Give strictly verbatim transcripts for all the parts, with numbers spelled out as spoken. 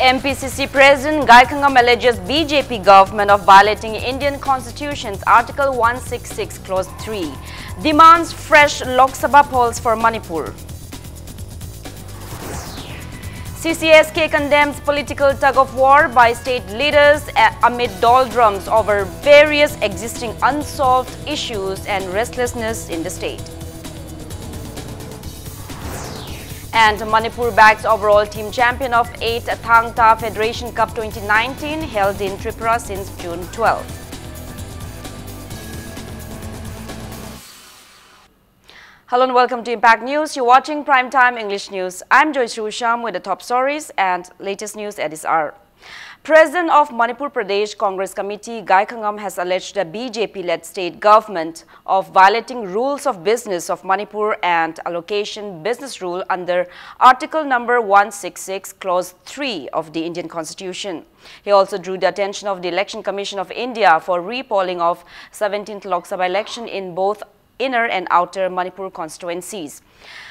M P C C President Gaikhangam alleges B J P government of violating Indian Constitution's Article one sixty-six, Clause three, demands fresh Lok Sabha polls for Manipur. C C S K condemns political tug of war by state leaders a- amid doldrums over various existing unsolved issues and restlessness in the state. And Manipur bags overall team champion of eighth Thang Ta Federation Cup twenty nineteen, held in Tripura since June twelfth. Hello and welcome to Impact News. You're watching Prime Time English News. I'm Joyce Rusham with the top stories and latest news at this hour. President of Manipur Pradesh Congress Committee, Gaikhangam, has alleged the B J P-led state government of violating rules of business of Manipur and allocation business rule under Article number one sixty-six, Clause three of the Indian Constitution. He also drew the attention of the Election Commission of India for repolling of seventeenth Lok Sabha election in both inner and outer Manipur constituencies.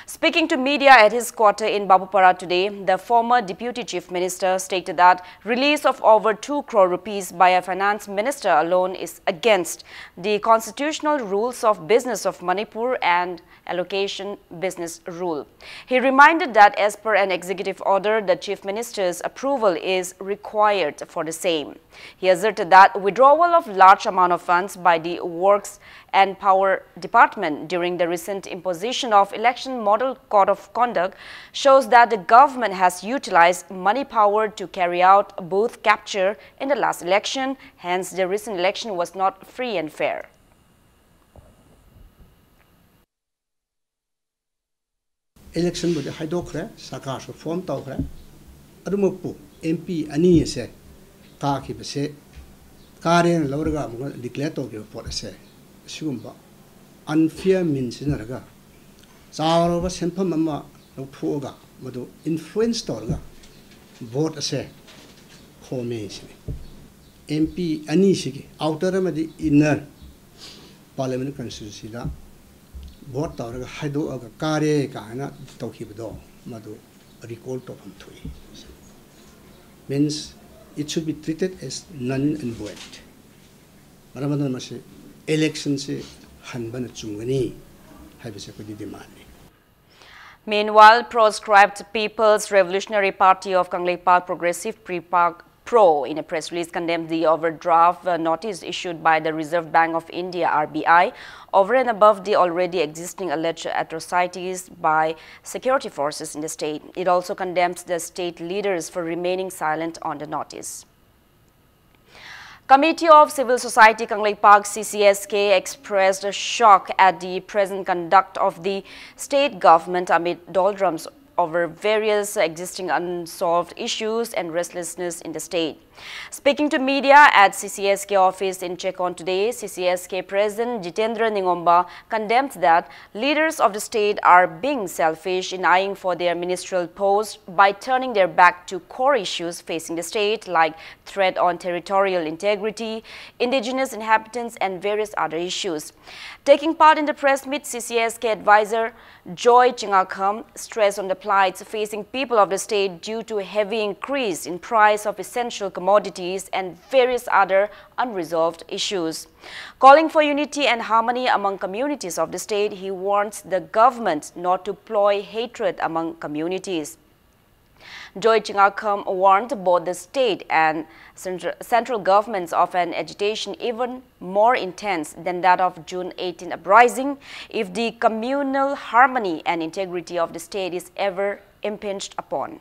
Speaking to media at his quarter in Babupara today, the former Deputy Chief Minister stated that release of over two crore rupees by a finance minister alone is against the constitutional rules of business of Manipur and allocation business rule. He reminded that as per an executive order, the Chief Minister's approval is required for the same. He asserted that withdrawal of large amount of funds by the Works and Power Department during the recent imposition of Election Model Code of Conduct shows that the government has utilized money power to carry out booth capture in the last election, hence the recent election was not free and fair. Election ꯕꯨꯗꯤ ꯍꯥꯏꯗꯣꯛꯈ꯭ꯔꯦ, ꯁꯔꯀꯥꯔꯁꯨ form ꯇꯧꯈ꯭ꯔꯦ꯫ ꯑꯗꯨꯃꯛꯄꯨ M P ꯑꯅꯤ ꯑꯁꯦ ꯀꯥꯈꯤꯕꯁꯦ, ꯀꯥꯔꯦꯅ ꯂꯧꯔꯒ ꯑꯃꯨꯛꯀ declare ꯇꯧꯈꯤꯕ ꯄꯣꯠ ꯑꯁꯦ, ꯑꯁꯤꯒꯨꯝꯕ unfair means ꯁꯤꯖꯤꯟꯅꯔꯒ ꯆꯥꯎꯔꯕ ꯁꯦꯟꯐꯝ ꯑꯃ ꯂꯧꯊꯣꯛꯑꯒ ꯃꯗꯨ influence ꯇꯧꯔꯒ vote ꯑꯁꯦ ꯈꯣꯝꯃꯦ ꯁꯤꯅꯤ꯫ M P ꯑꯅꯤꯁꯤꯒꯤ, outer ꯑꯃꯗꯤ inner parliament constituency ꯗ vote ꯇꯧꯔꯒ ꯍꯥꯏꯗꯣꯛꯑꯒ ꯀꯥꯔꯦ ꯀꯥꯏꯅ ꯇꯧꯈꯤꯕꯗꯣ, ꯃꯗꯨ recall ꯇꯧꯐꯝ ꯊꯣꯛꯏ꯫ Means it should be treated as null and void. ꯃꯔꯝ ꯑꯗꯨꯅ ꯃꯁꯤ ꯏꯂꯦꯛꯁꯟꯁꯤ ꯍꯟꯕꯅ ꯆꯨꯝꯒꯅꯤ ꯍꯥꯏꯕꯁꯤ ꯑꯩꯈꯣꯏꯗꯤ ꯗꯤꯃꯥꯟꯅꯤ꯫ Meanwhile, proscribed People's Revolutionary Party of Kangleipak, Progressive Prepak Pro, in a press release condemned the overdraft uh, notice issued by the Reserve Bank of India, R B I, over and above the already existing alleged atrocities by security forces in the state. It also condemns the state leaders for remaining silent on the notice. Committee of Civil Society Kangleipak, C C S K, expressed shock at the present conduct of the state government amid doldrums over various existing unsolved issues and restlessness in the state. Speaking to media at C C S K office in Checkon today, C C S K President Jitendra Ningomba condemned that leaders of the state are being selfish in eyeing for their ministerial post by turning their back to core issues facing the state, like threat on territorial integrity, indigenous inhabitants, and various other issues. Taking part in the press meet, C C S K advisor Joy Chingakham stressed on the plights facing people of the state due to a heavy increase in price of essential commodities and various other unresolved issues. Calling for unity and harmony among communities of the state, he warns the government not to ploy hatred among communities. Joy Chingakham warned both the state and central, central governments of an agitation even more intense than that of June eighteen uprising if the communal harmony and integrity of the state is ever impinged upon.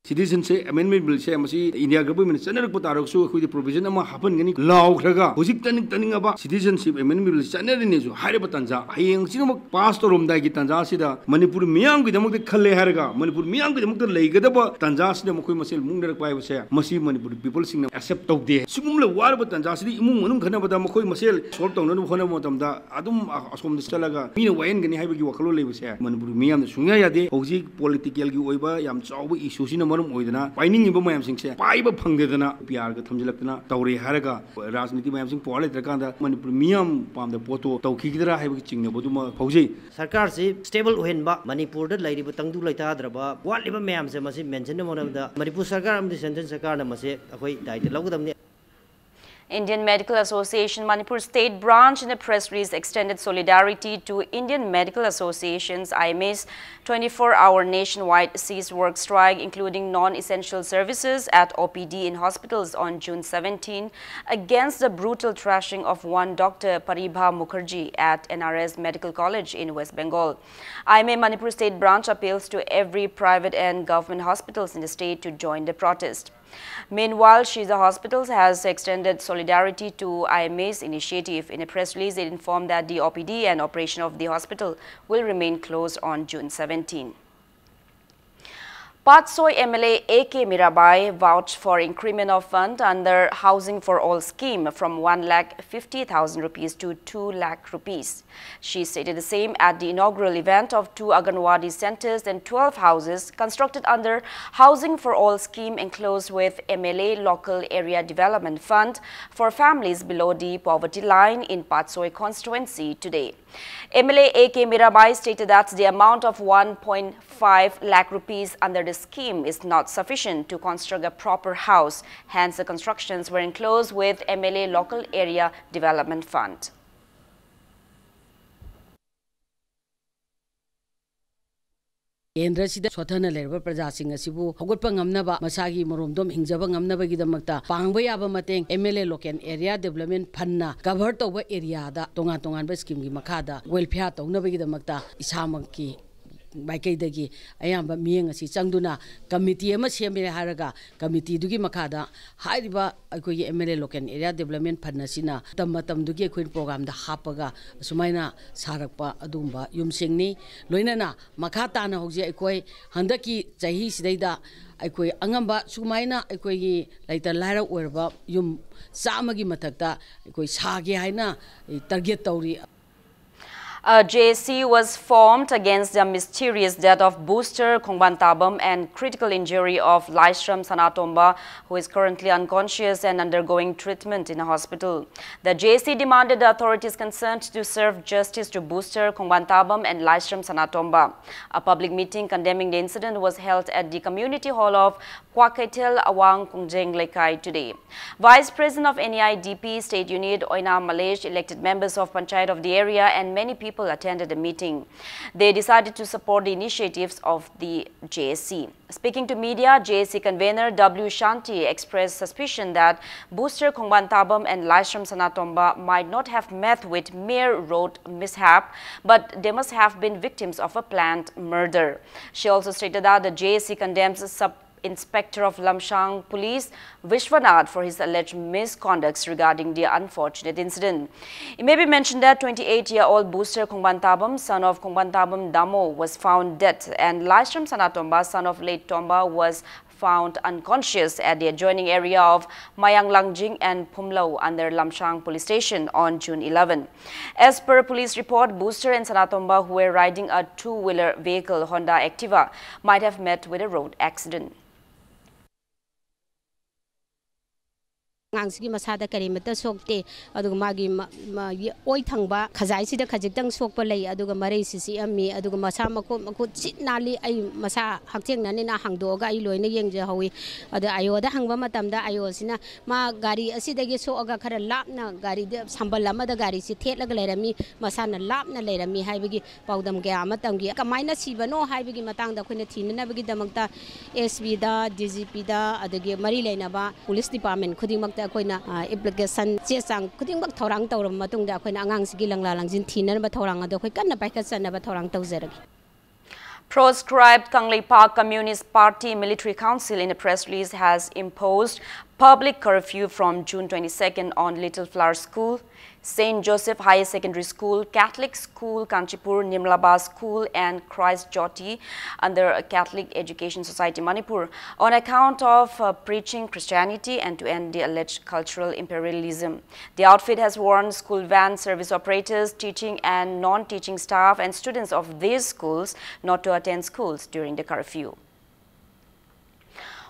Citizenship Amendment Bill ꯁꯦ ꯃꯁꯤ India Government ꯅ ꯆꯠꯅꯔꯛꯄ ꯇꯥꯔꯒꯁꯨ ꯑꯩꯈꯣꯏꯗꯤ provision ꯑꯃ ꯍꯥꯞꯍꯟꯒꯅꯤ ꯂꯥꯎꯈ꯭ꯔꯒ ꯍꯧꯖꯤꯛ ꯇꯥꯅꯤꯡ ꯇꯥꯅꯤꯡꯉꯕ Citizenship Amendment Bill ꯆꯠꯅꯔꯤꯅꯦꯁꯨ ꯍꯥꯏꯔꯤꯕ ꯇꯥꯟꯖꯥ ꯍꯌꯦꯡ ꯍꯪꯆꯤꯠꯃꯛ pass ꯇꯧꯔꯝꯗꯥꯏꯒꯤ ꯇꯥꯟꯖꯥꯁꯤꯗ ꯃꯅꯤꯄꯨꯔ ꯃꯤꯌꯥꯝꯒꯤꯗꯃꯛꯇ ꯈꯜꯂꯦ ꯍꯥꯏꯔꯒ ꯃꯅꯤꯄꯨꯔ ꯃꯤꯌꯥꯝꯒꯤꯗꯃꯛꯇ ꯂꯩꯒꯗꯕ ꯇꯥꯟꯖꯥꯁꯤꯗ ꯃꯈꯣꯏ ꯃꯁꯦꯜ ꯃꯨꯛꯅꯔꯛꯄ ꯍꯥꯏꯕꯁꯦ ꯃꯁꯤ ꯃꯅꯤꯄꯨꯔ people ꯁꯤꯡꯅ accept ꯇꯧꯗꯦ꯫ ꯁꯤꯒꯨꯝꯂꯕ ꯋꯥꯔꯕ ꯇꯥꯟꯖꯥꯁꯤꯗ ꯏꯃꯨꯡ ꯃꯅꯨꯡ ꯈꯠꯅꯕꯗ ꯃꯈꯣꯏ ꯃꯁꯦꯜ solve ꯇꯧꯅꯅꯕ ꯍꯣꯠꯅꯕ ꯃꯇꯝꯗ ꯑꯗꯨꯝ ꯑꯁꯣꯝꯗ ꯆꯠꯂꯒ ꯃꯤꯅ ꯋꯥꯍꯟꯒꯅꯤ ꯍꯥꯏꯕꯒꯤ ꯋꯥꯈꯜꯂꯣꯟ ꯂꯩꯕꯁꯦ ꯃꯅꯤꯄꯨꯔ ꯃꯤꯌꯥꯝꯅ ꯁꯨꯡꯌꯥ ꯌꯥꯗꯦ꯫ ꯍꯧꯖꯤꯛ political ꯒꯤ ꯑꯣꯏꯕ ꯌꯥꯝ ꯆꯥꯎꯕ issue ꯁꯤꯅ ꯃꯔꯝ ꯃꯔꯝ ꯑꯣꯏꯗꯅ ꯄꯥꯏꯅꯤꯡꯉꯤꯕ ꯃꯌꯥꯝꯁꯤꯡꯁꯦ ꯄꯥꯏꯕ ꯐꯪꯗꯗꯅ ꯄꯤ ꯑꯥꯔꯒ ꯊꯝꯖꯤꯜꯂꯛꯇꯅ ꯇꯧꯔꯦ ꯍꯥꯏꯔꯒ ꯔꯥꯖꯅꯤꯇꯤ ꯃꯌꯥꯝꯁꯤꯡ ꯄꯋꯥꯔ ꯂꯩꯇ꯭ꯔꯀꯥꯟꯗ ꯃꯅꯤꯄꯨꯔ ꯃꯤꯌꯥꯝ ꯄꯥꯝꯗꯕ ꯄꯣꯠꯇꯣ ꯇꯧꯈꯤꯒꯗ꯭ꯔꯥ ꯍꯥꯏꯕꯒꯤ ꯆꯤꯡꯅꯕꯗꯨꯃ ꯐꯥꯎꯖꯩ꯫ ꯁꯔꯀꯥꯔꯁꯤ ꯁ꯭ꯇꯦꯕꯜ ꯑꯣꯏꯍꯟꯕ, ꯃꯅꯤꯄꯨꯔꯗ ꯂꯩꯔꯤꯕ ꯇꯪꯗꯨ ꯂꯩꯇꯥꯗ꯭ꯔꯕ ꯋꯥꯠꯂꯤꯕ ꯃꯌꯥꯝꯁꯦ ꯃꯁꯤ ꯃꯦꯟꯁꯤꯟꯅꯕ ꯍꯣꯠꯅꯕꯗ ꯃꯅꯤꯄꯨꯔ ꯁꯔꯀꯥꯔ ꯑꯃꯗꯤ ꯁꯦꯟꯇ꯭ꯔꯦꯜ ꯁꯔꯀꯥꯔꯅ ꯃꯁꯤ ꯑꯩꯈꯣꯏ ꯗꯥꯏꯇ ꯂꯧꯒꯗꯕꯅꯤ꯫ Indian Medical Association Manipur State Branch, in a press release, extended solidarity to Indian Medical Associations, I M As, twenty-four hour nationwide cease work strike, including non essential services at O P D in hospitals, on June seventeen, against the brutal trashing of one Doctor Paribha Mukherjee at N R S Medical College in West Bengal. I M A Manipur State Branch appeals to every private and government hospitals in the state to join the protest. Meanwhile, Shiza Hospitals has extended solidarity to I M A's initiative. In a press release, it informed that the O P D and operation of the hospital will remain closed on June seventeen. Patsoi M L A A K Mirabai vouched for increment of fund under Housing for All scheme from one lakh fifty thousand rupees to two lakh rupees. She stated the same at the inaugural event of two Anganwadi centers and twelve houses constructed under Housing for All scheme enclosed with M L A Local Area Development Fund for families below the poverty line in Patsoi constituency today. M L A A K Mirabai stated that the amount of one point five lakh rupees under the scheme is not sufficient to construct a proper house, hence the constructions were enclosed with M L A Local Area Development Fund. ꯀꯦꯟꯗ꯭ꯔꯁꯤꯗ ꯁꯣꯠꯊꯅ ꯂꯩꯔꯕ ꯄ꯭ꯔꯖꯥꯁꯤꯡ ꯑꯁꯤꯕꯨ ꯍꯧꯒꯠꯄ ꯉꯝꯅꯕ, ꯃꯁꯥꯒꯤ ꯃꯔꯣꯝꯗꯣꯝ ꯍꯤꯡꯖꯕ ꯉꯝꯅꯕꯒꯤꯗꯃꯛꯇ ꯄꯥꯡꯕ ꯌꯥꯕ ꯃꯇꯦꯡ, M L A Local Area Development Fundꯅ cover ꯇꯧꯕ areaꯗ ꯇꯣꯉꯥꯟ ꯇꯣꯉꯥꯟꯕ schemeꯒꯤ ꯃꯈꯥꯗ welfare ꯇꯧꯅꯕꯒꯤꯗꯃꯛꯇ ꯏꯁꯥꯃꯛꯀꯤ ꯃꯥꯏꯀꯩꯗꯒꯤ ꯑꯌꯥꯝꯕ ꯃꯤꯠꯌꯦꯡ ꯑꯁꯤ ꯆꯪꯗꯨꯅ committee ꯑꯃ ꯁꯦꯝꯃꯦ ꯍꯥꯏꯔꯒ committeeꯗꯨꯒꯤ ꯃꯈꯥꯗ ꯍꯥꯏꯔꯤꯕ ꯑꯩꯈꯣꯏꯒꯤ M L A Local Area Development Fund ꯑꯁꯤꯅ ꯃꯇꯝ ꯃꯇꯝꯗꯨꯒꯤ ꯑꯩꯈꯣꯏꯅ programꯗ ꯍꯥꯞꯄꯒ ꯑꯁꯨꯃꯥꯏꯅ ꯁꯥꯔꯛꯄ ꯑꯗꯨꯒꯨꯝꯕ ꯌꯨꯝꯁꯤꯡꯅꯤ꯫ ꯂꯣꯏꯅꯅ ꯃꯈꯥ ꯇꯥꯅ ꯍꯧꯖꯤꯛ ꯑꯩꯈꯣꯏ ꯍꯟꯗꯛꯀꯤ ꯆꯍꯤꯁꯤꯗꯩꯗ ꯑꯩꯈꯣꯏ ꯑꯉꯝꯕ ꯁꯨꯃꯥꯏꯅ ꯑꯩꯈꯣꯏꯒꯤ ꯂꯩꯇ ꯂꯥꯏꯔ ꯑꯣꯏꯔꯕ ꯌꯨꯝ ꯆꯥꯝꯃꯒꯤ ꯃꯊꯛꯇ ꯑꯩꯈꯣꯏ ꯁꯥꯒꯦ ꯍꯥꯏꯅ target ꯇꯧꯔꯤ꯫ A J A C was formed against the mysterious death of Booster Khongban Tabam and critical injury of Laishram Sanatomba, who is currently unconscious and undergoing treatment in a hospital. The J A C demanded the authorities concerned to serve justice to Booster Khongban Tabam and Laishram Sanatomba. A public meeting condemning the incident was held at the community hall of Kwakaitel Awang Kungjeng Lekai today. Vice President of N E I D P State Unit, Oina Malesh, elected members of Panchayat of the area, and many people attended the meeting. They decided to support the initiatives of the J A C. Speaking to media, J A C convener W Shanti expressed suspicion that Booster Khongban Tabam and Laishram Sanatomba might not have met with mere road mishap, but they must have been victims of a planned murder. She also stated that the J A C condemns Sub Inspector of Lamshang Police Vishwanath for his alleged misconducts regarding the unfortunate incident. It may be mentioned that twenty-eight-year-old Booster Khongban Tabam, son of Khongban Tabam Damo, was found dead, and Laishram Sanatomba, son of late Tomba, was found unconscious at the adjoining area of Mayang Langjing and Phumlo under Lamshang Police Station on June eleven. As per police report, Booster and Sanatomba, who were riding a two-wheeler vehicle, Honda Activa, might have met with a road accident. ꯑꯉꯥꯡꯁꯤꯒꯤ ꯃꯁꯥꯗ ꯀꯔꯤꯃꯠꯇ ꯁꯣꯛꯇꯦ꯫ ꯑꯗꯨꯒ ꯃꯥꯒꯤ ꯃ-, ꯃ-, ꯌꯦ-, ꯑꯣꯏ ꯊꯪꯕ ꯈꯖꯥꯏꯁꯤꯗ ꯈꯖꯤꯛꯇꯪ ꯁꯣꯛꯄ ꯂꯩ꯫ ꯑꯗꯨꯒ ꯃꯔꯩꯁꯤ ꯆꯤꯛꯑꯝꯃꯤ꯫ ꯑꯗꯨꯒ ꯃꯁꯥ ꯃꯈꯨꯠ, ꯃꯈꯨꯠ ꯁꯤꯠ ꯅꯥꯜꯂꯤ꯫ ꯑꯩ ꯃꯁꯥ ꯍꯛꯊꯦꯡꯅꯅꯤꯅ ꯍꯥꯡꯗꯣꯛꯑꯒ ꯑꯩ ꯂꯣꯏꯅ ꯌꯦꯡꯖꯍꯧꯋꯤ꯫ ꯑꯗ ꯑꯥꯏ ꯑꯣꯗ ꯍꯪꯕ ꯃꯇꯝꯗ ꯑꯥꯏ ꯑꯣꯁꯤꯅ ꯃꯥ ꯒꯥꯔꯤ ꯑꯁꯤꯗꯒꯤ ꯁꯣꯛꯑꯒ ꯈꯔ ꯂꯥꯞꯅ ꯒꯥꯔꯤꯗ ꯁꯝꯕꯜ ꯑꯃꯗ ꯒꯥꯔꯤꯁꯤ ꯊꯦꯠꯂꯒ ꯂꯩꯔꯝꯃꯤ, ꯃꯁꯥꯅ ꯂꯥꯞꯅ ꯂꯩꯔꯝꯃꯤ ꯍꯥꯏꯕꯒꯤ ꯄꯥꯎꯗꯝ ꯀꯌꯥ ꯑꯃ ꯇꯝꯈꯤ꯫ ꯀꯃꯥꯏꯅ ꯁꯤꯕꯅꯣ ꯍꯥꯏꯕꯒꯤ ꯃꯇꯥꯡꯗ ꯑꯩꯈꯣꯏꯅ ꯊꯤꯅꯅꯕꯒꯤꯗꯃꯛꯇ ꯑꯦꯁ ꯄꯤꯗ, ꯗꯤ ꯖꯤ ꯄꯤꯗ, ꯑꯗꯒꯤ ꯃꯔꯤ ꯂꯩꯅꯕ ꯄꯨꯂꯤꯁ ꯗꯤꯄꯥꯔꯠꯃꯦꯟ ꯈꯨꯗꯤꯡꯃꯛꯇ ꯑꯩꯈꯣꯏꯅ, ꯑ, ꯑꯦꯄ꯭ꯂꯤꯀꯦꯁꯟ ꯆꯦ ꯆꯥꯡ ꯈꯨꯗꯤꯡꯃꯛ ꯊꯧꯔꯥꯡ ꯇꯧꯔꯕ ꯃꯇꯨꯡꯗ ꯑꯩꯈꯣꯏꯅ ꯑꯉꯥꯡꯁꯤꯒꯤ ꯂꯪꯂꯥ ꯂꯪꯖꯤꯟ ꯊꯤꯅꯅꯕ ꯊꯧꯔꯥꯡ ꯑꯗꯨ ꯑꯩꯈꯣꯏ ꯀꯟꯅ ꯄꯥꯏꯈꯠꯆꯅꯕ ꯊꯧꯔꯥꯡ ꯇꯧꯖꯔꯒꯦ꯫ Proscribed Kangleipak Communist Party Military Council in a press release has imposed public curfew from June twenty-second on Little Flower School Saint Joseph Higher Secondary School, Catholic School Kanchipur, Nirmala Ba School and Christ Jyoti under Catholic Education Society Manipur on account of uh, preaching Christianity and to end the alleged cultural imperialism. The outfit has warned school van service operators, teaching and non-teaching staff and students of these schools not to attend schools during the curfew.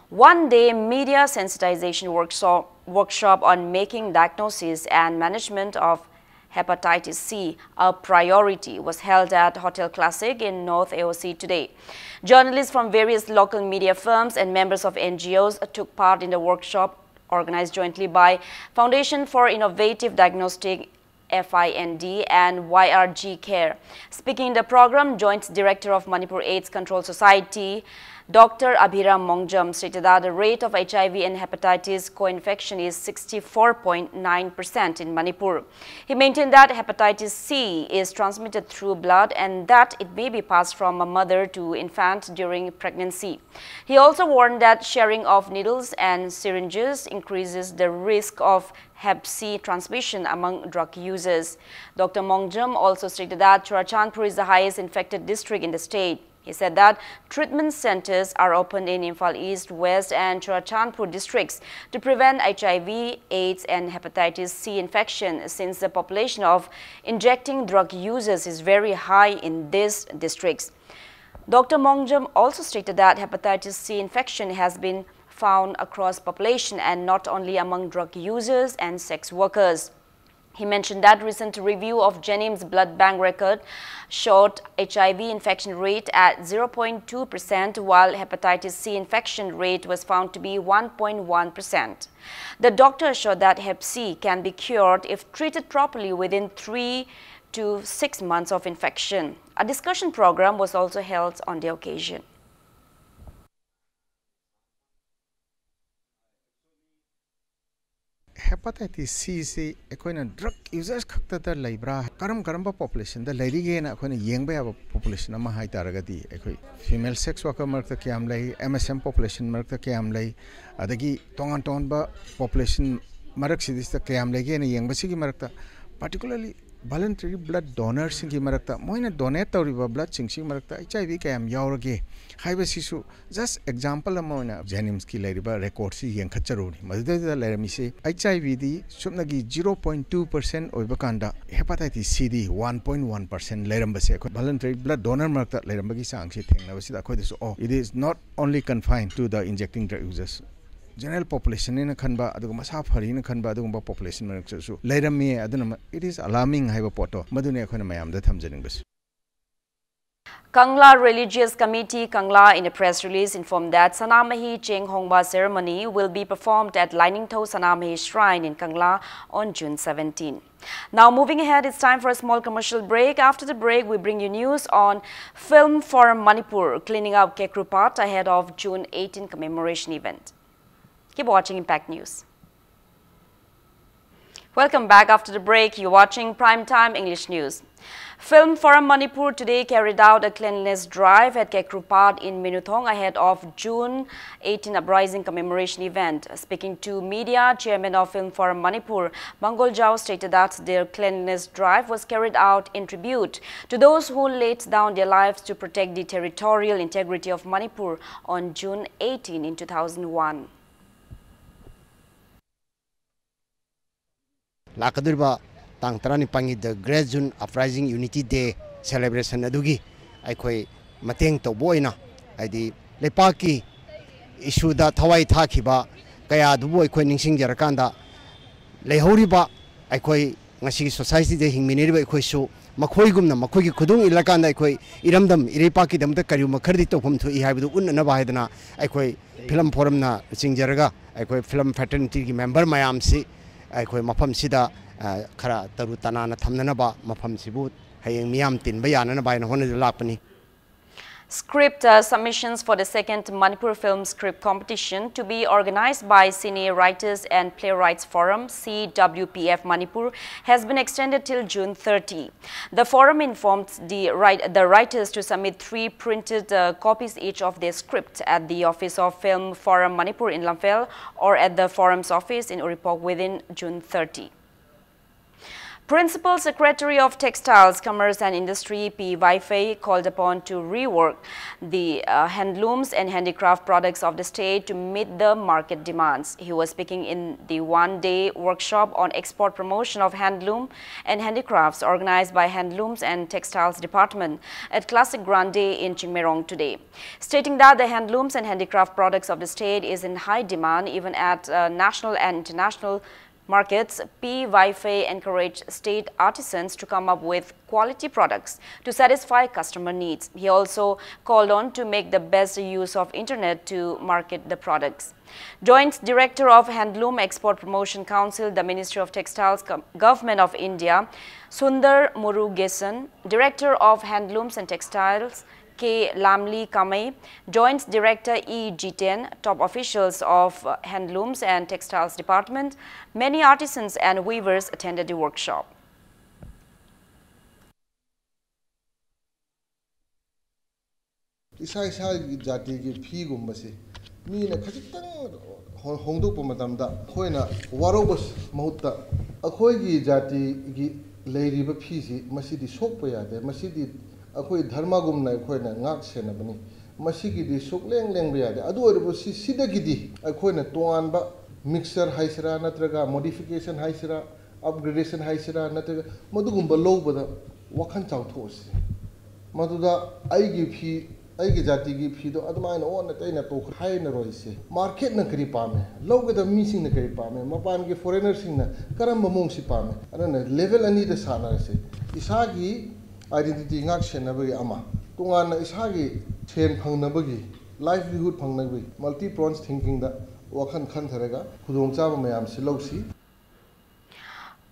One-day media sensitization workshop, workshop on making diagnosis and management of hepatitis C a priority was held at Hotel Classic in North A O C today. Journalists from various local media firms and members of N G Os took part in the workshop organized jointly by Foundation for Innovative Diagnostic, F I N D, and Y R G Care. Speaking in the program, Joint Director of Manipur AIDS Control Society, Doctor Abhiram Mongjam, stated that the rate of H I V and hepatitis co-infection is sixty-four point nine percent in Manipur. He maintained that hepatitis C is transmitted through blood and that it may be passed from a mother to infant during pregnancy. He also warned that sharing of needles and syringes increases the risk of Hep C transmission among drug users. Doctor Mongjam also stated that Churachandpur is the highest infected district in the state. He said that treatment centers are opened in Imphal East, West, and Churachandpur districts to prevent H I V, AIDS, and hepatitis C infection, since the population of injecting drug users is very high in these districts. Doctor Mongjam also stated that hepatitis C infection has been found across population and not only among drug users and sex workers. He mentioned that recent review of JNIMS blood bank record showed H I V infection rate at zero point two percent, while hepatitis C infection rate was found to be one point one percent. The doctor assured that Hep C can be cured if treated properly within three to six months of infection. A discussion program was also held on the occasion. Hepatitis C ꯁꯤ ꯑꯩꯈꯣꯏꯅ drug users ꯈꯛꯇꯗ ꯂꯩꯕ꯭ꯔꯥ, ꯀꯔꯝ ꯀꯔꯝꯕ populationꯗ ꯂꯩꯔꯤꯒꯦꯅ ꯑꯩꯈꯣꯏꯅ ꯌꯦꯡꯕ ꯌꯥꯕ population ꯑꯃ ꯍꯥꯏ ꯇꯥꯔꯒꯗꯤ ꯑꯩꯈꯣꯏ female sex worker ꯃꯔꯛꯇ ꯀꯌꯥꯝ ꯂꯩ, M S M population ꯃꯔꯛꯇ ꯀꯌꯥꯝ ꯂꯩ, ꯑꯗꯒꯤ ꯇꯣꯉꯥꯟ ꯇꯣꯉꯥꯟꯕ population ꯃꯔꯛꯁꯤꯗꯩꯁꯤꯗ ꯀꯌꯥꯝ ꯂꯩꯒꯦꯅ ꯌꯦꯡꯕꯁꯤꯒꯤ ꯃꯔꯛꯇ Particularly voluntary blood donorꯁꯤꯡꯒꯤ ꯃꯔꯛꯇ, ꯃꯣꯏꯅ donate ꯇꯧꯔꯤꯕ bloodꯁꯤꯡꯁꯤꯒꯤ ꯃꯔꯛꯇ H I V ꯀꯌꯥꯝ ꯌꯥꯎꯔꯒꯦ ꯍꯥꯏꯕꯁꯤꯁꯨ just example ꯑꯃ ꯑꯣꯏꯅ JNIMSꯀꯤ ꯂꯩꯔꯤꯕ recordꯁꯤ ꯌꯦꯡꯈꯠꯆꯔꯨꯕꯅꯤ꯫ ꯃꯗꯨꯗꯩꯗ ꯂꯩꯔꯝꯃꯤꯁꯤ H I Vꯗꯤ ꯁꯨꯞꯅꯒꯤ zero point two percent ꯑꯣꯏꯕ ꯀꯥꯟꯗ hepatitis Cꯗꯤ one point one percent ꯂꯩꯔꯝꯕꯁꯦ ꯑꯩꯈꯣꯏ voluntary blood donor ꯃꯔꯛꯇ ꯂꯩꯔꯝꯕꯒꯤ ꯆꯥꯡꯁꯤ ꯊꯦꯡꯅꯕꯁꯤꯗ ꯑꯩꯈꯣꯏꯗꯁꯨ, "Oh, it is not only confined to the injecting drug users." General populationꯅꯦꯅ ꯈꯟꯕ, ꯑꯗꯨꯒ ꯃꯁꯥ ꯐꯔꯤꯅ ꯈꯟꯕ ꯑꯗꯨꯒꯨꯝꯕ population ꯃꯔꯛꯇꯁꯨ ꯂꯩꯔꯝꯃꯤ꯫ ꯑꯗꯨꯅ ꯃ-, it is alarming ꯍꯥꯏꯕ ꯄꯣꯠꯇꯣ ꯃꯗꯨꯅꯤ ꯑꯩꯈꯣꯏꯅ ꯃꯌꯥꯝꯗ ꯊꯝꯖꯅꯤꯡꯕꯁꯤ꯫ Kangla Religious Committee, Kangla, in a press release informed that Sanamahi Cheng Hongba ceremony will be performed at Lainingthou Sanamahi Shrine in Kangla on June seventeen. Now, moving ahead, it's time for a small commercial break. After the break, we bring you news on Film Forum Manipur cleaning up Kekrupat ahead of June eighteen commemoration event. Keep watching Impact News. Welcome back. After the break, you're watching Prime Time English News. Film Forum Manipur today carried out a cleanliness drive at Kekrupat in Minuthong ahead of June eighteen uprising commemoration event. Speaking to media, Chairman of Film Forum Manipur, Mangol Jao, stated that their cleanliness drive was carried out in tribute to those who laid down their lives to protect the territorial integrity of Manipur on June eighteen in two thousand one. ꯂꯥꯛꯀꯗꯧꯔꯤꯕ ꯇꯥꯡ ꯇꯔꯥꯅꯤꯄꯥꯟꯒꯤ The Great June Uprising Unity Day celebration ꯑꯗꯨꯒꯤ ꯑꯩꯈꯣꯏ ꯃꯇꯦꯡ ꯇꯧꯕ ꯑꯣꯏꯅ, ꯍꯥꯏꯗꯤ ꯂꯩꯄꯥꯛꯀꯤ issueꯗ ꯊꯋꯥꯏ ꯊꯥꯈꯤꯕ ꯀꯌꯥ ꯑꯗꯨꯕꯨ ꯑꯩꯈꯣꯏ ꯅꯤꯡꯁꯤꯡꯖꯔꯀꯥꯟꯗ, ꯂꯩꯍꯧꯔꯤꯕ ꯑꯩꯈꯣꯏ ꯉꯁꯤꯒꯤ societyꯗ ꯍꯤꯡꯃꯤꯟꯅꯔꯤꯕ ꯑꯩꯈꯣꯏꯁꯨ ꯃꯈꯣꯏꯒꯨꯝꯅ ꯃꯈꯣꯏꯒꯤ ꯈꯨꯗꯣꯡ ꯏꯜꯂꯀꯥꯟꯗ ꯑꯩꯈꯣꯏ ꯏꯔꯝꯗꯝ ꯏꯔꯩꯄꯥꯛꯀꯤꯗꯃꯛꯇ ꯀꯔꯤꯒꯨꯝꯕ ꯈꯔꯗꯤ ꯇꯧꯐꯝ ꯊꯣꯛꯏ ꯍꯥꯏꯕꯗꯨ ꯎꯠꯅꯅꯕ ꯍꯥꯏꯗꯅ ꯑꯩꯈꯣꯏ Film Forumꯅ ꯂꯨꯆꯤꯡꯖꯔꯒ ꯑꯩꯈꯣꯏ film fraternityꯒꯤ member ꯃꯌꯥꯝꯁꯤ ꯑꯩꯈꯣꯏ ꯃꯐꯝꯁꯤꯗ, ꯑ, ꯈꯔ ꯇꯔꯨ ꯇꯅꯥꯟꯅ ꯊꯝꯅꯅꯕ, ꯃꯐꯝꯁꯤꯕꯨ ꯍꯌꯦꯡ ꯃꯤꯌꯥꯝ ꯇꯤꯟꯕ ꯌꯥꯅꯅꯕ ꯍꯥꯏꯅ ꯍꯣꯠꯅꯗꯨꯅ ꯂꯥꯛꯄꯅꯤ꯫ Script uh, submissions for the second Manipur Film Script Competition to be organized by Cine Writers and Playwrights Forum, C W P F Manipur, has been extended till June thirty. The forum informed the, write, the writers to submit three printed uh, copies each of their script at the office of Film Forum Manipur in Lamphel or at the forum's office in Uripok within June thirty. Principal Secretary of Textiles, Commerce and Industry P Vaifei called upon to rework the uh, handlooms and handicraft products of the state to meet the market demands. He was speaking in the one-day workshop on export promotion of handloom and handicrafts organized by Handlooms and Textiles Department at Classic Grande in Chingmeirong today, stating that the handlooms and handicraft products of the state is in high demand even at uh, national and international markets. P Vaifei encouraged state artisans to come up with quality products to satisfy customer needs. He also called on to make the best use of internet to market the products. Joint Director of Handloom Export Promotion Council, the Ministry of Textiles, Government of India, Sundar Murugesan, Director of Handlooms and Textiles, K Lamli Kamei, Joint Director E Jiten, top officials of Handlooms and Textiles Department, many artisans and weavers attended the workshop. ꯏꯁꯥ ꯏꯁꯥꯒꯤ ꯖꯥꯇꯤꯒꯤ ꯐꯤꯒꯨꯝꯕꯁꯦ ꯃꯤꯅ ꯈꯖꯤꯛꯇꯪ ꯍꯣ- ꯍꯣꯡꯗꯣꯛꯄ ꯃꯇꯝꯗ ꯑꯩꯈꯣꯏꯅ ꯋꯥꯔꯧꯕ ꯃꯍꯨꯠꯇ ꯑꯩꯈꯣꯏꯒꯤ ꯖꯥꯇꯤꯒꯤ ꯂꯩꯔꯤꯕ ꯐꯤꯁꯤ ꯃꯁꯤꯗꯤ ꯁꯣꯛꯄ ꯌꯥꯗꯦ, ꯃꯁꯤꯗꯤ ꯑꯩꯈꯣꯏ ꯙꯔꯃꯒꯨꯝꯅ ꯑꯩꯈꯣꯏꯅ ꯉꯥꯛ ꯁꯦꯟꯅꯕꯅꯤ, ꯃꯁꯤꯒꯤꯗꯤ ꯁꯨꯛꯂꯦꯡ ꯂꯦꯡꯕ ꯌꯥꯗꯦ꯫ ꯑꯗꯨ ꯑꯣꯏꯔꯕꯁꯨ ꯁꯤ- ꯁꯤꯗꯒꯤꯗꯤ ꯑꯩꯈꯣꯏꯅ ꯇꯣꯉꯥꯟꯕ mixture ꯍꯥꯏꯁꯤꯔꯥ ꯅꯠꯇ꯭ꯔꯒ modification ꯍꯥꯏꯁꯤꯔꯥ, upgradation ꯍꯥꯏꯁꯤꯔꯥ ꯅꯠꯇ꯭ꯔꯒ ꯃꯗꯨꯒꯨꯝꯕ ꯂꯧꯕꯗ ꯋꯥꯈꯜ ꯆꯥꯎꯊꯣꯛꯑꯁꯤ꯫ ꯃꯗꯨꯗ ꯑꯩꯒꯤ ꯐꯤ, ꯑꯩꯒꯤ ꯖꯥꯇꯤꯒꯤ ꯐꯤꯗꯣ ꯑꯗꯨꯃꯥꯏꯅ ꯑꯣꯟꯅ ꯇꯩꯅ ꯇꯣꯛꯈ꯭ꯔꯦ ꯍꯥꯏꯅꯔꯣꯏꯁꯦ꯫ ꯃꯥꯔꯀꯦꯠꯅ ꯀꯔꯤ ꯄꯥꯝꯃꯦ, ꯂꯧꯒꯗꯕ ꯃꯤꯁꯤꯡꯅ ꯀꯔꯤ ꯄꯥꯝꯃꯦ, ꯃꯄꯥꯟꯒꯤ foreignerꯁꯤꯡꯅ ꯀꯔꯝꯕ ꯃꯑꯣꯡꯁꯤ ꯄꯥꯝꯃꯦ, ꯑꯗꯨꯅ level ꯑꯅꯤꯗ ꯁꯥꯟꯅꯔꯁꯦ꯫ ꯏꯁꯥꯒꯤ identity ꯉꯥꯛ ꯁꯦꯟꯅꯕꯒꯤ ꯑꯃ, ꯇꯣꯉꯥꯟꯅ ꯏꯁꯥꯒꯤ ꯁꯦꯟ ꯐꯪꯅꯕꯒꯤ, livelihood ꯐꯪꯅꯕꯒꯤ multi pronged thinkingꯗ ꯋꯥꯈꯜ ꯈꯟꯊꯔꯒ ꯈꯨꯗꯣꯡꯆꯥꯕ ꯃꯌꯥꯝꯁꯤ ꯂꯧꯁꯤ꯫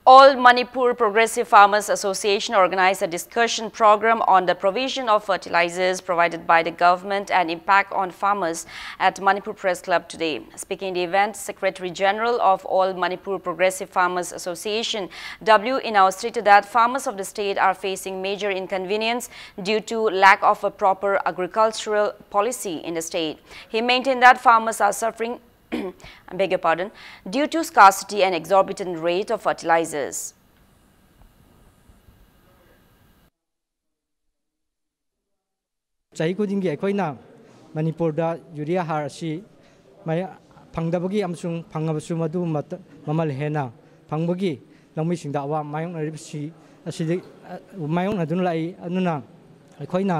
All Manipur Progressive Farmers Association organized a discussion program on the provision of fertilizers provided by the government and impact on farmers at Manipur Press Club today. Speaking in the event, Secretary General of All Manipur Progressive Farmers Association, W Inao, stated that farmers of the state are facing major inconvenience due to lack of a proper agricultural policy in the state. He maintained that farmers are suffering I beg your pardon, due to scarcity and exorbitant rate of fertilizers. ꯆꯍꯤ ꯈꯨꯗꯤꯡꯒꯤ ꯑꯩꯈꯣꯏꯅ ꯃꯅꯤꯄꯨꯔꯗ urea ꯍꯥꯔ ꯑꯁꯤ ꯃꯌꯥ-, ꯐꯪꯗꯕꯒꯤ ꯑꯃꯁꯨꯡ ꯐꯪꯉꯕꯁꯨ ꯃꯗꯨ ꯃꯇ-, ꯃꯃꯜ ꯍꯦꯟꯅ ꯐꯪꯕꯒꯤ ꯂꯧꯃꯤꯁꯤꯡꯗ ꯑꯋꯥ ꯃꯥꯌꯣꯛꯅꯔꯤꯕꯁꯤ ꯑꯁꯤꯗ, ꯑ, ꯃꯥꯌꯣꯛꯅꯗꯨꯅ ꯂꯥꯛꯏ꯫ ꯑꯗꯨꯅ ꯑꯩꯈꯣꯏꯅ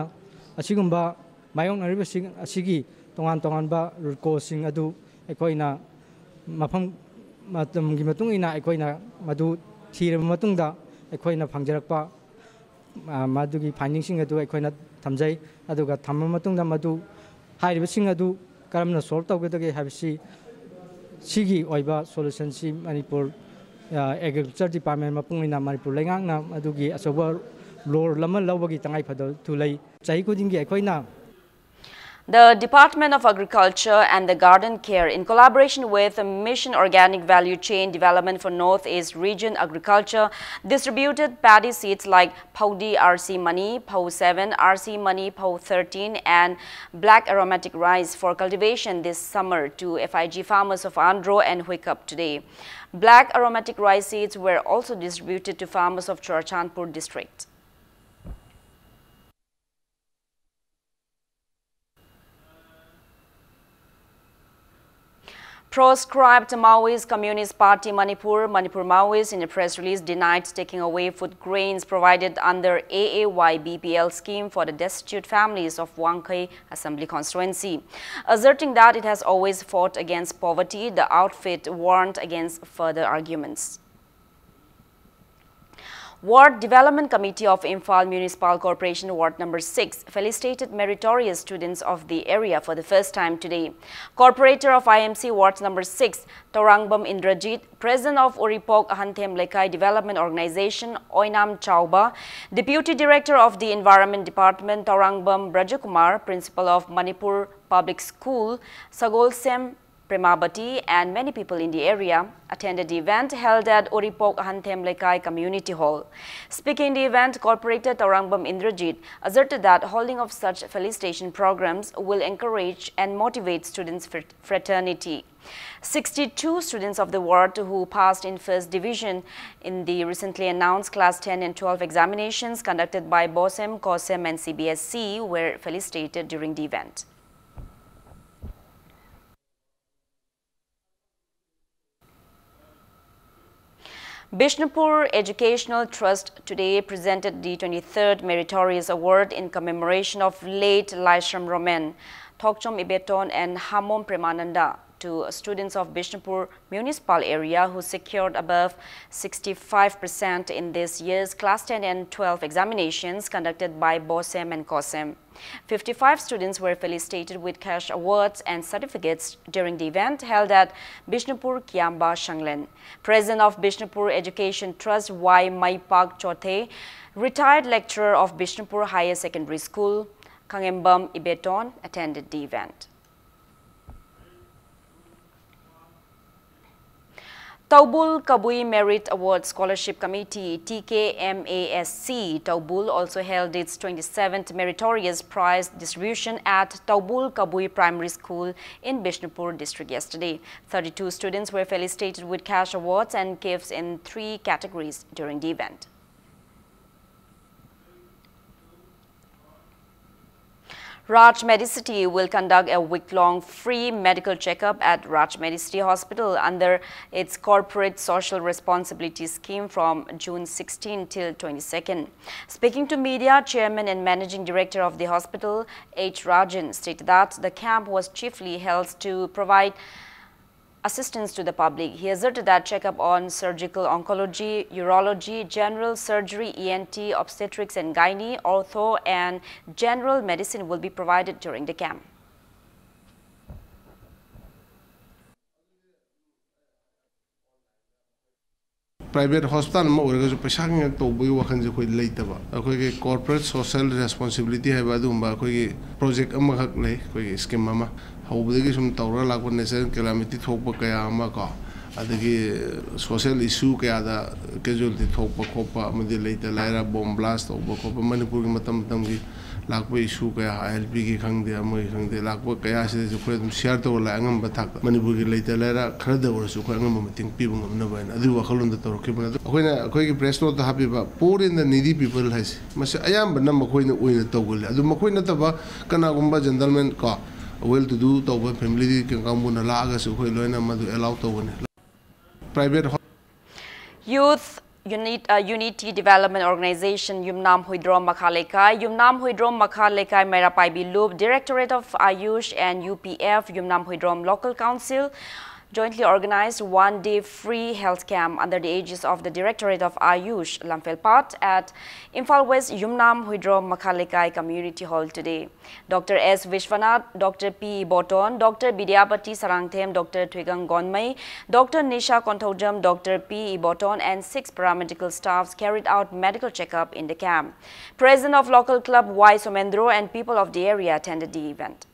ꯑꯁꯤꯒꯨꯝꯕ ꯃꯥꯌꯣꯛꯅꯔꯤꯕꯁꯤꯡ ꯑꯁꯤꯒꯤ ꯇꯣꯉꯥꯟ ꯇꯣꯉꯥꯟꯕ root cause ꯁꯤꯡ ꯑꯗꯨ ꯑꯩꯈꯣꯏꯅ ꯃꯐꯝ ꯃꯇꯝꯒꯤ ꯃꯇꯨꯡ ꯏꯟꯅ ꯑꯩꯈꯣꯏꯅ ꯃꯗꯨ ꯊꯤꯔꯕ ꯃꯇꯨꯡꯗ ꯑꯩꯈꯣꯏꯅ ꯐꯪꯖꯔꯛꯄ, ꯑ, ꯃꯗꯨꯒꯤ finding ꯁꯤꯡ ꯑꯗꯨ ꯑꯩꯈꯣꯏꯅ ꯊꯝꯖꯩ꯫ ꯑꯗꯨꯒ ꯊꯝꯃ ꯃꯇꯨꯡꯗ ꯃꯗꯨ, ꯍꯥꯏꯔꯤꯕꯁꯤꯡ ꯑꯗꯨ ꯀꯔꯝꯅ solve ꯇꯧꯒꯗꯒꯦ ꯍꯥꯏꯕꯁꯤ, ꯁꯤꯒꯤ ꯑꯣꯏꯕ solution ꯁꯤ ꯃꯅꯤꯄꯨꯔ, ꯑ, Agriculture Department ꯃꯄꯨꯡ ꯑꯣꯏꯅ ꯃꯅꯤꯄꯨꯔ ꯂꯩꯉꯥꯛꯅ ꯃꯗꯨꯒꯤ ꯑꯆꯧꯕ role ꯑꯃ ꯂꯧꯕꯒꯤ ꯇꯉꯥꯏ ꯐꯗꯕ ꯂꯩ꯫ ꯆꯍꯤ ꯈꯨꯗꯤꯡꯒꯤ ꯑꯩꯈꯣꯏꯅ The Department of Agriculture and the Garden Care, in collaboration with Mission Organic Value Chain Development for Northeast Region Agriculture, distributed paddy seeds like Phaudi R C Mani, Phau seven R C Mani, Phau thirteen, and black aromatic rice for cultivation this summer to F I G farmers of Andro and Huikap today. Black aromatic rice seeds were also distributed to farmers of Churachandpur district. Proscribed Maoist Communist Party Manipur, Manipur Maoist, in a press release, denied taking away food grains provided under A A Y B P L scheme for the destitute families of Wangkhei Assembly Constituency. Asserting that it has always fought against poverty, the outfit warned against further arguments. Ward Development Committee of Imphal Municipal Corporation Ward number six felicitated meritorious students of the area for the first time today. Corporator of I M C Ward number six, Tarangbam Indrajit, President of Uripok Ahanthem Lekai Development Organization, Oinam Chauba, Deputy Director of the Environment Department, Tarangbam Brajakumar, Principal of Manipur Public School, Sagolsem Premabati, and many people in the area attended the event held at Uripok Hanthem Lekai Community Hall. Speaking in the event, Corporator Taurangbam Indrajit asserted that holding of such felicitation programs will encourage and motivate students' fr- fraternity. Sixty-two students of the ward who passed in first division in the recently announced class ten and twelve examinations conducted by BOSEM, COSEM, and C B S E were felicitated during the event. Bishnupur Educational Trust today presented the twenty-third Meritorious Award in commemoration of late Laishram Roman, Thokchom Ibeton, and Hamom Premananda to students of Bishnupur municipal area who secured above sixty-five percent in this year's class ten and twelve examinations conducted by BOSEM and COSEM. Fifty-five students were felicitated with cash awards and certificates during the event held at Bishnupur Kiamba Shanglen. President of Bishnupur Education Trust Y Maipak Chothe, retired lecturer of Bishnupur Higher Secondary School, Kangembam Ibeton, attended the event. Taubul Kabui Merit Award Scholarship Committee, T K M A S C, Taubul also held its twenty-seventh Meritorious Prize distribution at Taubul Kabui Primary School in Bishnupur district yesterday. Thirty-two students were felicitated with cash awards and gifts in three categories during the event. Raj Medicity will conduct a week-long free medical checkup at Raj Medicity Hospital under its corporate social responsibility scheme from June sixteen till twenty-second. Speaking to media, Chairman and Managing Director of the hospital, H Rajan, stated that the camp was chiefly held to provide assistance to the public. He asserted that checkup on surgical oncology, urology, general surgery, E N T, obstetrics and gynae, ortho, and general medicine will be provided during the camp. Private hospital ꯑꯃ ꯑꯣꯏꯔꯒꯁꯨ ꯄꯩꯁꯥ ꯉꯥꯛ ꯇꯧꯕꯒꯤ ꯋꯥꯈꯜꯁꯦ ꯑꯩꯈꯣꯏ ꯂꯩꯇꯕ꯫ ꯑꯩꯈꯣꯏꯒꯤ corporate social responsibility ꯍꯥꯏꯕ ꯑꯗꯨꯒꯨꯝꯕ ꯑꯩꯈꯣꯏꯒꯤ project ꯑꯃꯈꯛ ꯂꯩ, ꯑꯩꯈꯣꯏꯒꯤ scheme ꯑꯃ꯫ ꯍꯧꯕꯗꯒꯤ ꯁꯨꯝ ꯇꯧꯔꯒ ꯂꯥꯛꯄ natural calamity ꯊꯣꯛꯄ ꯀꯌꯥ ꯑꯃ ꯀꯣ, ꯑꯗꯒꯤ social issue ꯀꯌꯥꯗ casualty ꯊꯣꯛꯄ ꯈꯣꯠꯄ ꯑꯃꯗꯤ ꯂꯩꯇ ꯂꯥꯏꯔ bomb blast ꯇꯧꯕ ꯈꯣꯠꯄ, ꯃꯅꯤꯄꯨꯔꯒꯤ ꯃꯇꯝ ꯃꯇꯝꯒꯤ ꯂꯥꯛꯄ issue ꯀꯌꯥ, ILPꯒꯤ ꯈꯪꯗꯦ, ꯑꯃꯒꯤ ꯈꯪꯗꯦ, ꯂꯥꯛꯄ ꯀꯌꯥꯁꯤꯗꯁꯨ ꯑꯩꯈꯣꯏ ꯑꯗꯨꯝ share ꯇꯧꯔ ꯂꯥꯛꯑꯦ꯫ ꯑꯉꯝꯕ ꯊꯥꯛꯇ ꯃꯅꯤꯄꯨꯔꯒꯤ ꯂꯩꯇ ꯂꯥꯏꯔ ꯈꯔꯗ ꯑꯣꯏꯔꯁꯨ ꯑꯩꯈꯣꯏ ꯑꯉꯝꯕ ꯃꯇꯦꯡ ꯄꯤꯕ ꯉꯝꯅꯕ ꯍꯥꯏꯅ ꯑꯗꯨꯒꯤ ꯋꯥꯈꯜꯂꯣꯟꯗ ꯇꯧꯔꯛꯈꯤꯕꯅꯤ꯫ ꯑꯗꯣ ꯑꯩꯈꯣꯏꯅ ꯑꯩꯈꯣꯏꯒꯤ press noteꯇ ꯍꯥꯞꯄꯤꯕ poor and the needy people ꯍꯥꯏꯁꯦ, ꯃꯁꯤ ꯑꯌꯥꯝꯕꯅ ꯃꯈꯣꯏꯅ ꯑꯣꯏꯅ ꯇꯧꯒꯜꯂꯤ꯫ ꯑꯗꯨ ꯃꯈꯣꯏ ꯅꯠꯇꯕ ꯀꯅꯥꯒꯨꯝꯕ gentleman ꯀꯣ, well to do ꯇꯧꯕ family ꯀꯥꯡꯕꯨꯅ ꯂꯥꯛꯑꯒꯁꯨ ꯑꯩꯈꯣꯏ ꯂꯣꯏꯅ ꯃꯗꯨ allow ꯇꯧꯒꯅꯤ꯫ Private ho- Youth Unit, uh, Unity Development Organization Yumnam Huidrom Makha Lekai, Yumnam Huidrom Makha Lekai Meirapaibi Loop, Directorate of Ayush and U P F, Yumnam Huidrom Local Council, jointly organized one-day free health camp under the aegis of the Directorate of Ayush, Lamphel Pat, at Imphal West Yumnam Huidrom Makha Lekai Community Hall today. Doctor S Vishwanath, Doctor P Iboton, Doctor Bidyapati Sarangthem, Doctor Thuigang Gonmei, Doctor Nisha Konthoujam, Doctor P Iboton, and six paramedical staffs carried out medical checkup in the camp. President of local club Y Somendro and people of the area attended the event.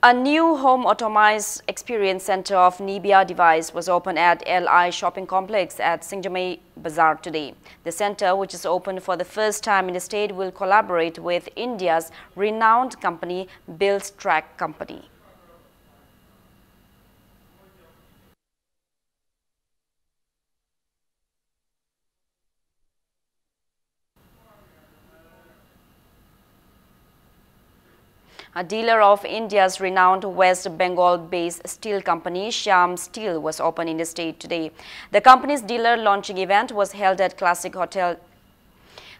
A new home automized experience center of Nivea device was opened at L I Shopping Complex at Singjamei Bazaar today. The center, which is open for the first time in the state, will collaborate with India's renowned company, Build Track Company. A dealer of India's renowned West Bengal-based steel company, Shyam Steel, was opened in the state today. The company's dealer launching event was held at Classic Hotel.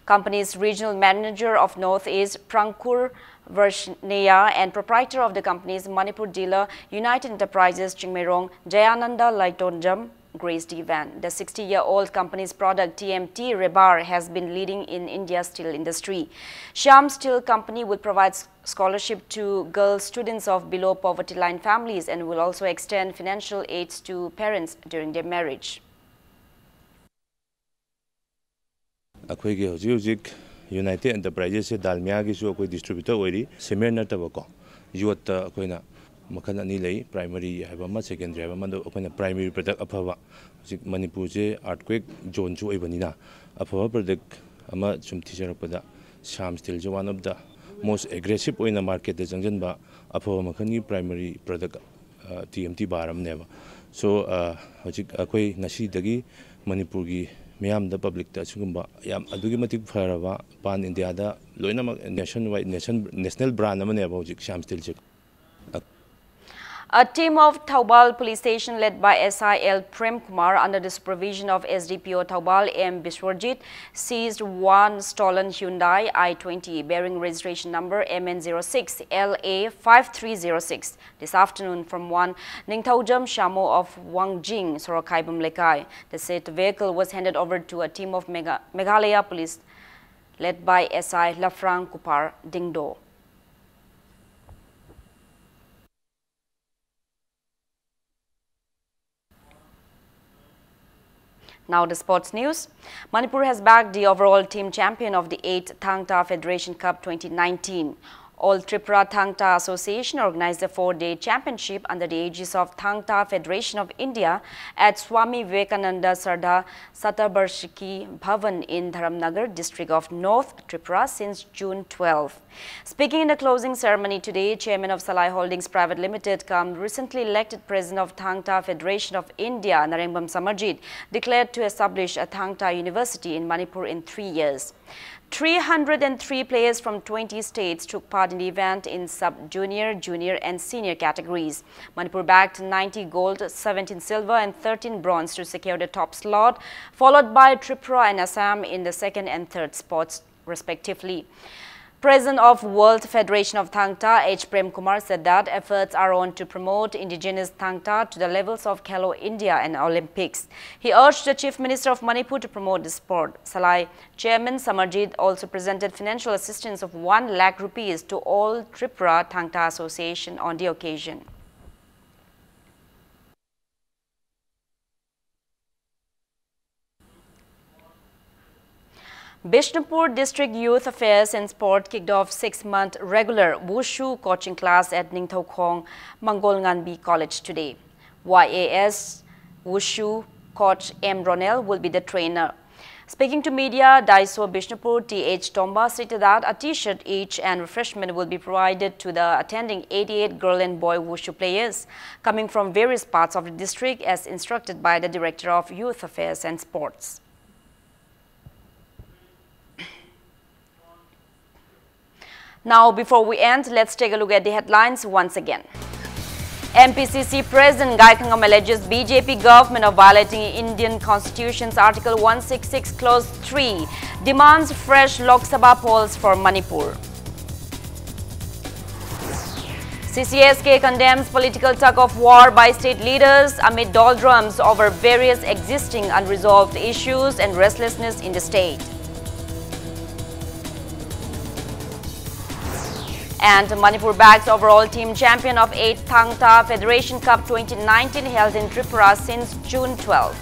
Company's regional manager of Northeast, Prankur Varshnaya, and proprietor of the company's Manipur dealer, United Enterprises Chingmeirong, Jayananda Laitonjam, graced the event. The sixty-year-old company's product, T M T Rebar, has been leading in India's steel industry. Shyam Steel Company will provide s-, scholarship to girl students of below poverty line families and will also extend financial aids to parents during their marriage. ꯑꯩꯈꯣꯏꯒꯤ ꯍꯧꯖꯤꯛ ꯍꯧꯖꯤꯛ United ꯑꯦꯟꯇꯔꯄ꯭ꯔꯥꯏꯖꯦꯁꯁꯦ ꯗꯥꯜꯃꯤꯌꯥꯒꯤꯁꯨ ꯑꯩꯈꯣꯏ distributor ꯑꯣꯏꯔꯤ꯫ ꯁꯦꯃꯤꯌꯔ ꯅꯠꯇꯕꯀꯣ, ꯌꯣꯠꯇ ꯑꯩꯈꯣꯏꯅ ꯃꯈꯜ ꯑꯅꯤ ꯂꯩ, ꯄ꯭ꯔꯥꯏꯃꯔꯤ ꯍꯥꯏꯕ ꯑꯃ, ꯁꯦꯀꯦꯟꯗꯔꯤ ꯍꯥꯏꯕ ꯑꯃ꯫ ꯑꯗꯣ ꯑꯩꯈꯣꯏꯅ ꯄ꯭ꯔꯥꯏꯃꯔꯤ ꯄ꯭ꯔꯗꯛ ꯑꯐꯕ, ꯍꯧꯖꯤꯛ ꯃꯅꯤꯄꯨꯔꯁꯦ ꯑꯥꯔꯠꯀ꯭ꯋꯦꯛ ꯖꯣꯟꯁꯨ ꯑꯣꯏꯕꯅꯤꯅ, ꯑꯐꯕ ꯄ꯭ꯔꯗꯛ ꯑꯃ ꯁꯨꯝ ꯊꯤꯖꯔꯛꯄꯗ Shyam ꯁ꯭ꯇꯤꯜꯁꯦ one of the most aggressive ꯑꯣꯏꯅ ꯃꯥꯔꯀꯦꯠꯇ ꯆꯪꯁꯤꯟꯕ ꯑꯐꯕ ꯃꯈꯜꯒꯤ primary product, T M T bar ꯑꯃꯅꯦꯕ꯫ ꯁꯣ, ꯍꯧꯖꯤꯛ ꯑꯩꯈꯣꯏ ꯉꯁꯤꯗꯒꯤ ꯃꯅꯤꯄꯨꯔꯒꯤ ꯃꯤꯌꯥꯝꯗ, ꯄꯕ꯭ꯂꯤꯛꯇ ꯑꯁꯤꯒꯨꯝꯕ ꯌꯥꯝ ꯑꯗꯨꯛꯀꯤ ꯃꯇꯤꯛ ꯐꯔꯕ ꯄꯥꯟ ꯏꯟꯗꯤꯌꯥꯗ ꯂꯣꯏꯅꯃꯛ ꯅꯦꯁꯟ ꯋꯥꯏꯗ, ꯅꯦꯁꯟ, ꯅꯦꯁꯅꯦꯜ ꯕ꯭ꯔꯥꯟ ꯑꯃꯅꯦꯕ ꯍꯧꯖꯤꯛ Shyam ꯁ꯭ꯇꯤꯜꯁꯦ꯫ A team of Thoubal Police Station led by S I L Prem Kumar under the supervision of S D P O Thoubal M Biswarjit seized one stolen Hyundai i twenty bearing registration number M N zero six L A five three zero six this afternoon from one Ningthaujam Shamo of Wangjing, Sorokhaibam Lekai. The said vehicle was handed over to a team of Megha- Meghalaya Police led by S I Lafrang Kupar Dingdo. Now the sports news. Manipur has bagged the overall team champion of the eighth Thangta Federation Cup twenty nineteen. All Tripura Thangta Association organized a four-day championship under the aegis of Thangta Federation of India at Swami Vivekananda Sardar Satabarshiki Bhavan in Dharamnagar, district of North Tripura since June twelve. Speaking in the closing ceremony today, Chairman of Salai Holdings Private Limited cum recently elected President of Thangta Federation of India, Narengbam Samarjit, declared to establish a Thangta University in Manipur in three years. Three hundred and three players from twenty states took part in the event in sub-junior, junior and senior categories. Manipur bagged ninety gold, seventeen silver and thirteen bronze to secure the top slot, followed by Tripura and Assam in the second and third spots respectively. President of World Federation of Thangta, H Prem Kumar, said that efforts are on to promote indigenous Thangta to the levels of Khelo India and Olympics. He urged the Chief Minister of Manipur to promote the sport. Salai Chairman Samarjit also presented financial assistance of one lakh rupees to all Tripura Thangta Association on the occasion. Bishnupur District Youth Affairs and Sport kicked off six-month regular Wushu coaching class at Ningthoukhong Mangol Nganbi College today. Y A S Wushu coach M Ronel will be the trainer. Speaking to media, Daiso Bishnupur T H Tomba stated that a t-shirt each and refreshment will be provided to the attending eighty-eight girl and boy Wushu players coming from various parts of the district as instructed by the Director of Youth Affairs and Sports. Now, before we end, let's take a look at the headlines once again. M P C C President Gai Khangam alleges B J P government of violating Indian Constitution's Article one sixty-six, Clause three, demands fresh Lok Sabha polls for Manipur. C C S K condemns political tug of war by state leaders amid doldrums over various existing unresolved issues and restlessness in the state. And Manipur bags overall team champion of eighth Thangta Federation Cup twenty nineteen, held in Tripura since June twelfth.